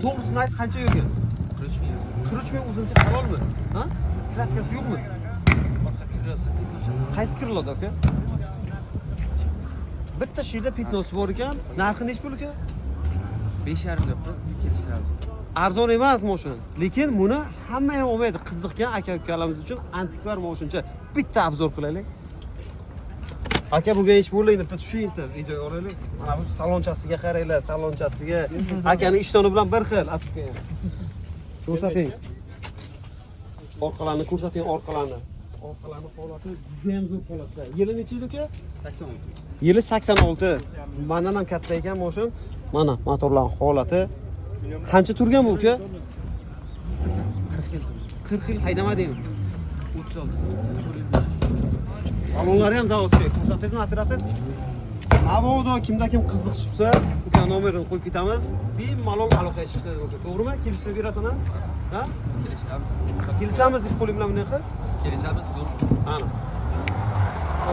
To'g'risini ayt, qancha yurgan? 43 ming. 43 ming o'ziniki halolmi? Ha? Краска si yo'qmi? Orqa крыло sida пятно chasi. Qaysi крыло da, aka? Bitta shiyda пятно si bor ekan. Narxi nechi pul, aka? 5,5 deyapmiz, kelishtiramiz. Arzon emas mashina. Lekin buni hamma ham olmaydi. Qiziqqan aka ukalarimiz uchun antikvar mashincha bitta обзор qilaylik. Aka, bugun ish bo'ldi, endi bitta tushing, bitta video olaylik. Mana bu salonchasiga qaranglar, salonchasiga. Akani ishtoni bilan bir xil отпускан. Ko'rsating. Orqalarni ko'rsating, orqalarni. Orqalarni holati juda ham zo'r holatda. Yili necha yil, aka? 86. Yili 86. Mandan ham katta ekan moshin. Mana motorlar holati. Qancha turgan bu, aka? 40 yil. 40 yil haydamadingmi? 36. Salonlari ham заводской. Ko'rsatingizmi, operator? Mabodo kimda kim qiziqish bo'lsa, uka nomerini qo'yib ketamiz. Bemalol aloqaga chiqishlari mumkin. To'g'rimi? Kelishtirib berasan, ha? Ha? Kelishtiramiz. Kelishamiz deb qo'ling bilan bunday qil. Kelishamiz, zo'r. Ana.